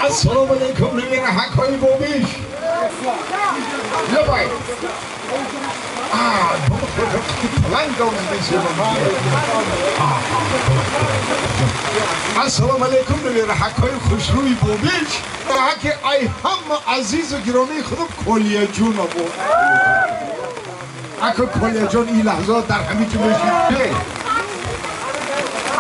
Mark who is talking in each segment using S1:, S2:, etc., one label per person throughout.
S1: السلام علیکم نمیره حق های بابیش لبای بابا پلنگ السلام علیکم نمیره حق های خوشروی بابیش حق ای هم عزیز و گرامی خودم کلیه جون بود اکا کلیه جان این لحظه در همه جو بشید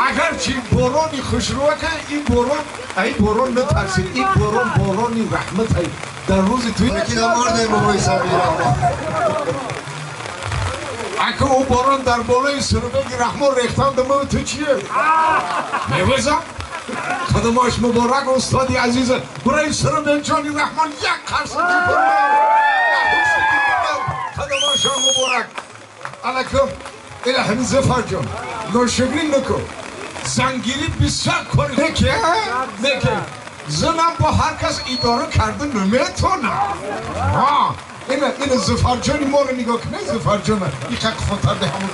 S1: اگرچه بارانی خوشروه که این باران ای باران نترسید این باران بارانی رحمت ای در روز توی
S2: یکی مرده بابای سبیل
S1: اکا او باران در بالای سربگ رحمان ریختن دمو تو چیه؟ میوزم؟ خدماش مبارک استادی عزیزه برای سربگ جانی رحمان یک قرص خدماش مبارک علیکم الهمی زفر جان ناشکری نکن زنگیری بسیار کاری نکه نکه زنم با هر کس اداره کرده نمیتونه ها اینه زفر جانی ما رو نگاه کنه زفر جان این که خطر ده همون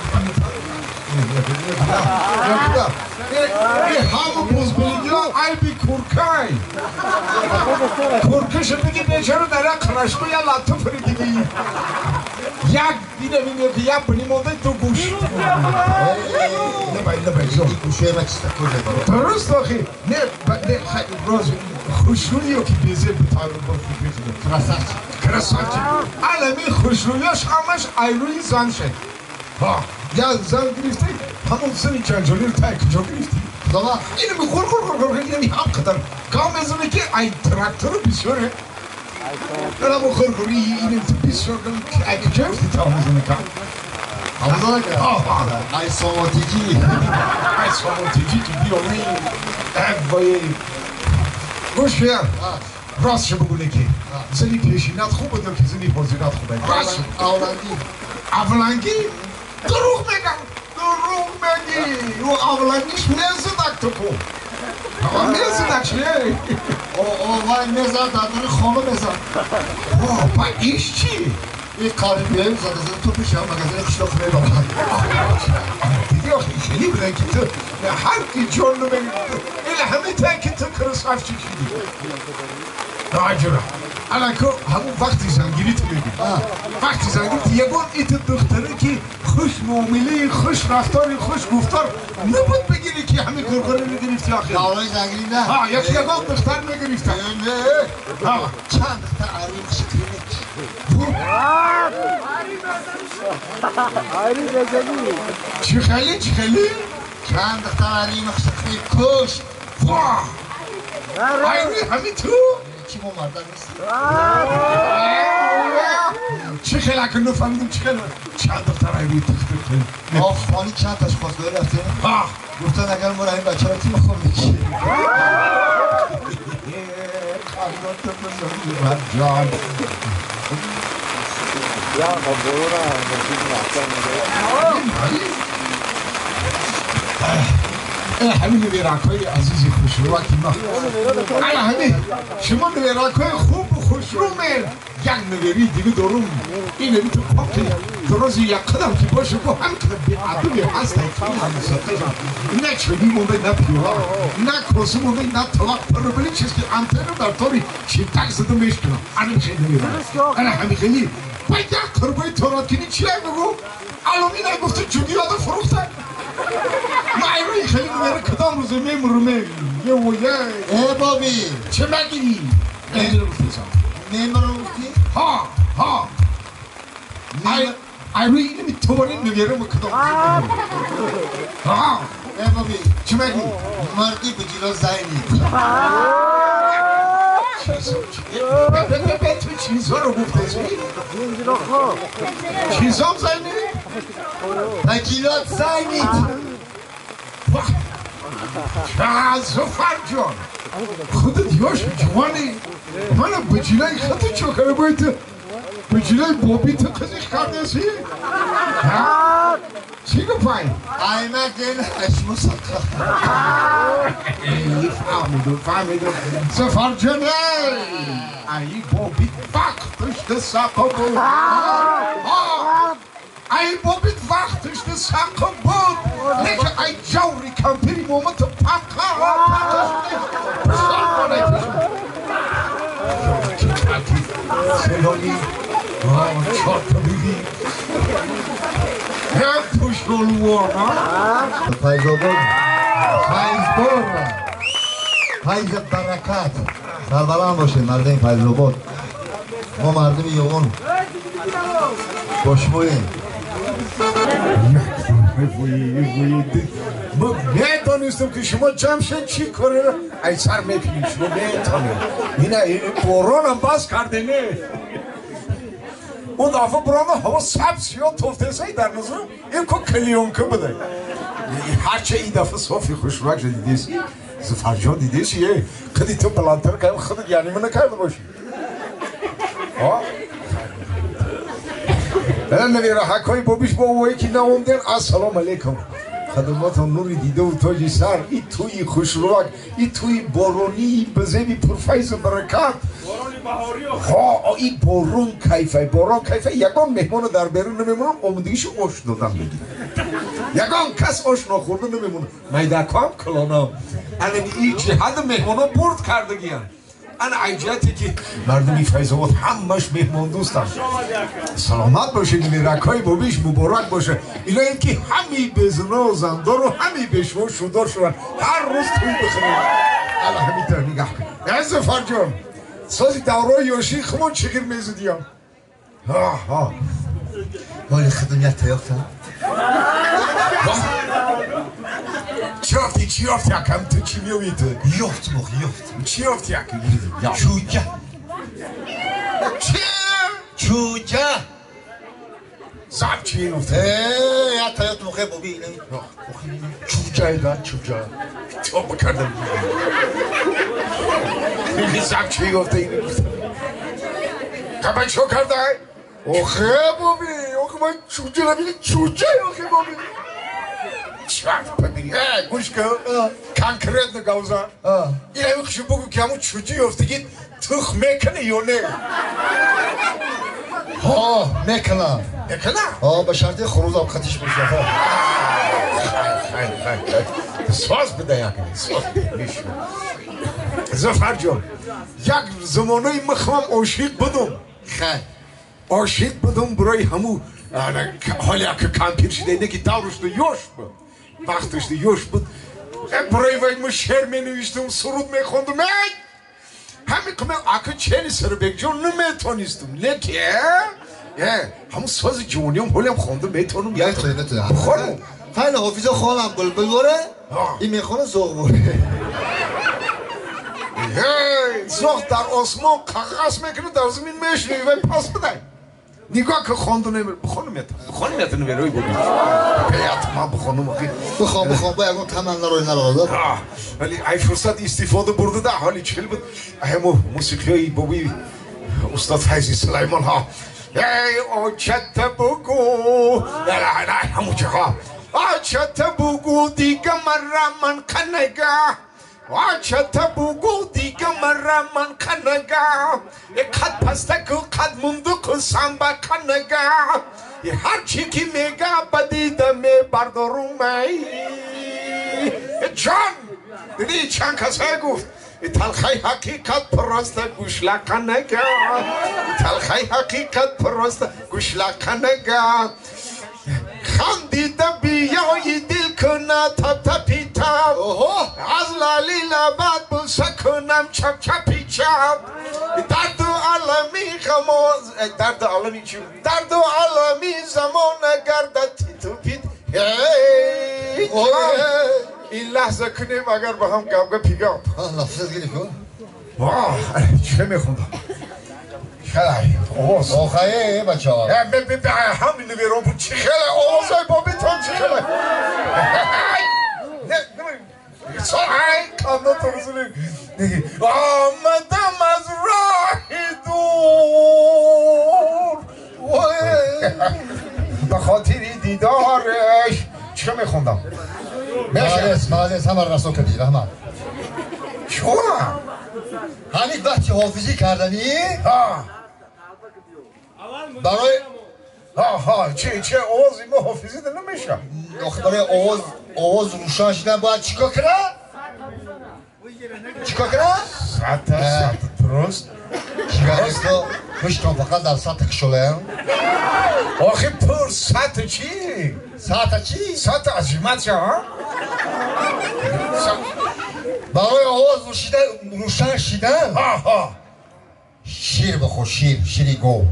S1: این همون بزبلیگی ها عیبی کورکای کورکش بگی بیچاره در یک خرشکو یا لطه فریدگی یک دیده میگه که یک بنی مونده تو گوش درست آخی نه راز خوشرویی که بیزه به تایرون با کراساچی علمی خوشرویاش همش ایروی زن شد ها یا زن گرفتی همون زنی جنجالی رو تای کجا گرفتی اینو می خور خور خور خور اینو می هم قدر کام ازونه که ای تراکتور بسیاره اینو خور خور اینو بسیار ای کجا گرفتی تا همون زنی کام
S2: ای سوماتیکی
S1: ای سوماتیکی که بیامی ای گوش بیا راست شو بگونه که زنی پیشینت خوب بود که زنی حاضرت خوبه راست
S2: اولنگی
S1: اولنگی دروغ میگم دروغ میگی او اولنگیش میزدک تو کو میزدک چیه
S2: او وای میزد در خانه میزد
S1: با ایش چی
S2: این قریبیه زده زده تو پیش هم مگزین قشلاق میبرد
S1: دیدی آخه خیلی بودن که تو هر کی جان رو بگی این همه تا که تو کرسافچی شدی ناجرا الان که همون وقتی زنگیری تو بگی وقتی زنگیری یه بار ایت دختره که خوش معامله خوش رفتار خوش گفتار نبود بگیری که همین گرگره میگرفتی آخه
S2: دورای زنگیری نه
S1: ها یکی یگان دختر میگرفت
S2: نه چند دختر عروق شکرینه
S1: چی خیلی چی خیلی؟
S2: چند دختر عروق شکرینه کش
S1: واه ایروی همین تو؟
S2: چی با مردم نیستی؟
S1: چی خیلی اکن نفهمیدم چی خیلی چند دختر ایروی تخته خیلی
S2: آه خانی چند تاش خواستگاری رفته؟ گفتن اگر ما این بچه را تیم خوب میکی
S1: خندان تو بزرگی جان همین نویراک های عزیزی خوشرو که ما همین شما نویراک های خوب و خوشرو من یک نویری دیگه دارم اینه تو پاکی درست یک قدم که باشه با هم قدم بی ادبی هست نه چوبی مونده نه پیولا نه کاسه مونده نه طلاق پروبلی چیز که انتن رو در طوری چیتک زده میشکنم همین خیلی نویراک همین خیلی با یک قربای توراتینی چیه بگو الان اینه گفته جوگی یاد فروخته من ایروی خیلی نمیره کدام روزه میمرم یه و یه
S2: ای بابی
S1: چه مگی؟
S2: میمرم گفتی؟
S1: ها ها ایروی اینه می توانی نمیره کدام روزه ها
S2: ای بابی
S1: چه مگی؟
S2: مردی به جلو زینی
S1: به تو چیزها رو گفته چیزا هم زینی؟
S2: به جلو زینید
S1: زفر جان خودت یاش جوانی منم به جلوی خودت چوکره باید به جلوی بابی تو قزیش کرده سی؟ چی گفت؟
S2: ایمه گل هشمو سقا
S1: فهمیدم فهمیدم زفر جان ای بابی وقتش سقا بود ای بابی وقتش سقا بود لیکن ای جوری کمپیری مومنت پاکا پاکا لالی چهار تا بیبی هم توش رولوار
S2: فیض آباد فیض فیض برکت سربلند باشه مردم فیض آباد. ما مردم یوان با شماییم.
S1: ما میدانستم که شما جمشید چی کاره را ای سر میکنیم شما میتونیم اینه این باران هم بس کرده نه اون دفعه برانه هوا سبز سیاه توفته سی در نظر این که کلیونکه بده هرچه این دفعه صافی خوشرک دیدیسی زفر جان دیدیسی خودی تو بلندتر که خودت یعنی من نکرده باشی نویرهکای بابیش با اوهایی که نمومدن السلام علیکم خدمات نوری دیده و تاجی سر ای توی خوشروک ای توی بارونی بزنی پرفیض و برکت ها ای بارون کیفه بارون کیفه یگان مهمان در بیرون نمیمونم آمدگیش آش دادم بگیرم یگان کس آش نخورده نمیمونه میدکام کلانم الان این جهت مهمانا برد کردگیان انا عجیتی که مردمی فیض آباد همش مهمان دوستم سلامت باشه نویرکای بابیش مبارک باشه اینا این که همی بزنا و زندار و همی بشوا شدار شدن هر روز توی بخورن الا همین طرف نگاه کن عز فرجان سازی دورای یاشی خمون چگیر میزدیم ها ها
S2: مال خدم یک تیافتم
S1: چی رفتی چی رفتی اکم تو چی میوی تو؟
S2: یافت مخ یافت
S1: چی رفتی اکم؟
S2: چوجه
S1: چی؟
S2: چوجه
S1: زب چی رفتی؟
S2: یک تیافت مخه بابی اینه
S1: چوجه ایده چوجه تو بکردم زب چی گفته اینه گفته قبل چو کرده؟ آخه بابی آخه من چوجه نبینی چوجه آخه بابی چرت ببینی گوش کن کنکرت نگوزن این همین خوشو بگو که همون چوجه افتگی تخ میکنه یا نه
S2: ها میکنم
S1: میکنم
S2: ها به شرطی خروز آب خطیش باشه
S1: خیلی خیلی ساز بده یکنی ساز میشه زفر جان یک زمانه مخوام عاشق بدم
S2: خیلی
S1: عاشق بدم برای همو حالا که کمپیر شده اینه که دورش تو یوش بود وقتش تو یوش بود برای وای من شعر می نوشتم سرود می خوندم همین که من اکا چنی سر بگ جان نمیتونستم لیکن همون ساز جوانیم حالیم خوندم میتونم بخونم
S2: فعلا حافظه خانم بلبل باره این میخونه زوغ باره
S1: زوغ در آسمان قغص میکنه در زمین میشنوی و پاس بده نگاه که خواندن بخونم یاد بخونم یاد نمیروی بگو بیات ما بخونم آخه
S2: بخوام بخوام با یکم تمنا رو نرو
S1: ولی ای فرصت استفاده برده ده حالی چل بود همو موسیقی بابی استاد فیضی سلیمان ها ای آچت بگو نه نه همو چه ها آچت بگو دیگه مرا من کنگه آچت بگو دیگه مرا من کنگه قد پستک قد مندق سنبا کنگه هرچی که میگه بدیده می بردارم جان دیدی چند کسای گفت تلخی حقیقت پرست گوشلا کنگه تلخی حقیقت پرست گوشلا کنگه خندیده بیایی دل کنه تپ تپی تپ از لالی لبت بوسه کنم چپ چپی چپ درد عالمی غماز درد عالمی چی درد عالمی زمان گردد تیت و پیت این لحظه کنیم اگر با هم گپ گپی گپ
S2: لفظت گیری کن
S1: واه چه میخوندم خیلی آواز
S2: آخه بچه ها
S1: همین نویران بود چی خیلی آوازهای بابیتان چی خیلی نه آمدم از راه دور به خاطر دیدارش چه میخوندم؟
S2: مالس همه رسو کردی رحمت
S1: چون؟
S2: همین وقتی حافظی کردنی؟ برای
S1: ها چه آوازی ما حافظی ده نمیشه
S2: برای آواز روشن شدن باید چیکار کنم؟ چیکار کنم؟
S1: صد درست
S2: Ҷигаристо пуштон фақат дар сатҳи кушолаям.
S1: Охи пур сатҳ чӣ?
S2: Сатҳ чӣ?
S1: Сатҳ азимат ша, ҳа?
S2: Барои овоз рӯшан шидан шир бихӯр, шир, шири гов.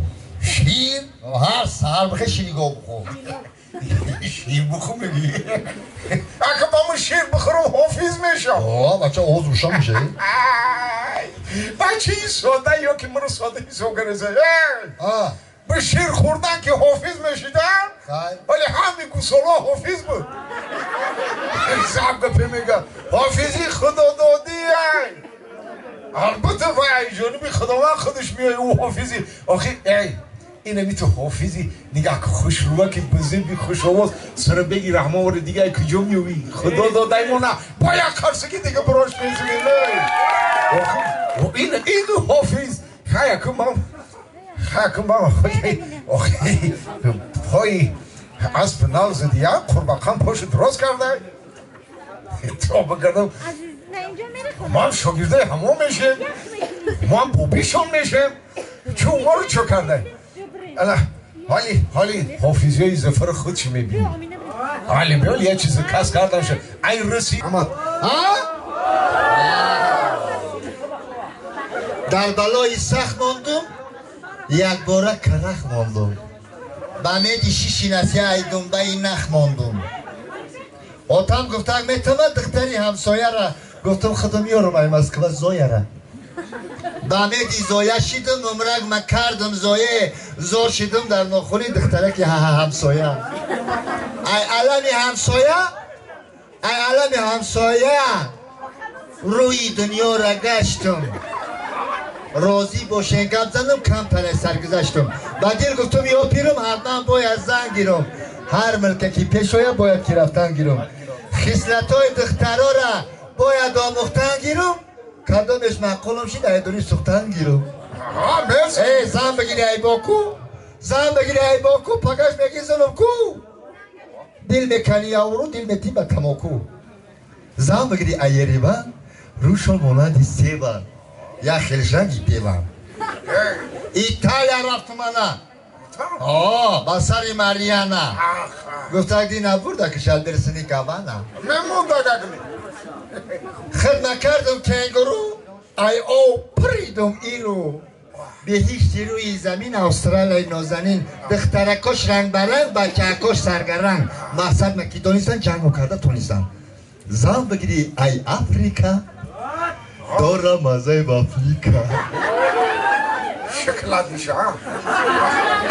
S1: Шир?
S2: Ҳар саҳар бихӯр шири гов бихӯр.
S1: Шир бихӯр мегӣ? Ака ба ман шир бихӯрам ҳофиз мешам.
S2: О, бача овоз рӯшан мешавӣ.
S1: Бачаи сода ё ки маро сода ҳисоб карда. Ба шир хӯрдан ки ҳофиз мешидан, вале ҳами гусола ҳофиз буд. Заб гапе мега ҳофизи худододӣ. Албатта вай ҷониби худованд худаш меояд ӯ ҳофизи. Охи эй инами ту ҳофизи нигаҳ ки хушрӯва ки бузурги хушовоз сара беги раҳмонвори дига куҷо меёвӣ? Худо додай мо на бо як қарсаки дига барош мезанем. Ин ҳофиз хаяку ман хаку ман охи пои асп нав задия қурбақам пошу дуроз карда тоба кардам. Ман шогирдаи ҳамон мешем, ман бобишон мешем. Чун моро чо карда? Ала ҳоли ҳоли ҳофизиҳои Зафар худ чӣ мебинӣ? Ҳоли биёл як чиз кас кардам ша. Ай руси Аҳмад.
S2: Дар балои сахт мондум, якбора карах мондум. Ба меди шиши насия ай думбаи нах мондум. Отам гуфтак метавад духтари ҳамсояра. Гуфтам худам ёрам ай Москва зояра. Ба меди зоя шидум, умрак ма кардам зое, зор шидум дар нохуни духтараки ҳамсоя. Ай алами ҳамсоя, ай алами ҳамсоя рӯи дунёра гаштум. Розӣ бошен гап занам, камтаре саргузаштум. Ба дил гуфтум ё пирум, ҳатман бояд зан гирум. Ҳар милка ки пеш ояд бояд ки рафтан гирум. Хислатҳои духтарора бояд омӯхтан гирум. Кадомеш маъқулам шид, ай дури сӯхтан гирум. Э, зан бигири ай боку, зан бигири ай боку, пагаш меги зулм ку. Дил мекани явру, дил метӣ ба тамоку. Зан бигири ай Ереван, рӯшон монанди себан. Як хел ранги певан. Италия рафтум ана. О, ба сари Марияна. Гуфтак ди набурда ки шалберсини гавана. Худ накардам кенгуру, ай об пиридум иру. Беҳишти рӯи замин Австралияи нозанин. Духтаракош рангбаранг, бачаакош саргаранг. Мақсад ма ки донистан, ҷангу карда тонистан. Зан бигири ай Африка, дора мазаи вафлика.
S1: Шоколад меша.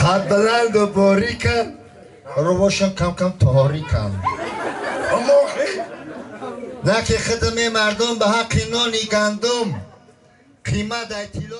S2: Қадбаланду борика, рувошам кам-кам торикам. На ки хидми мардум ба ҳаққи нони гандум. Қимат ай тилло.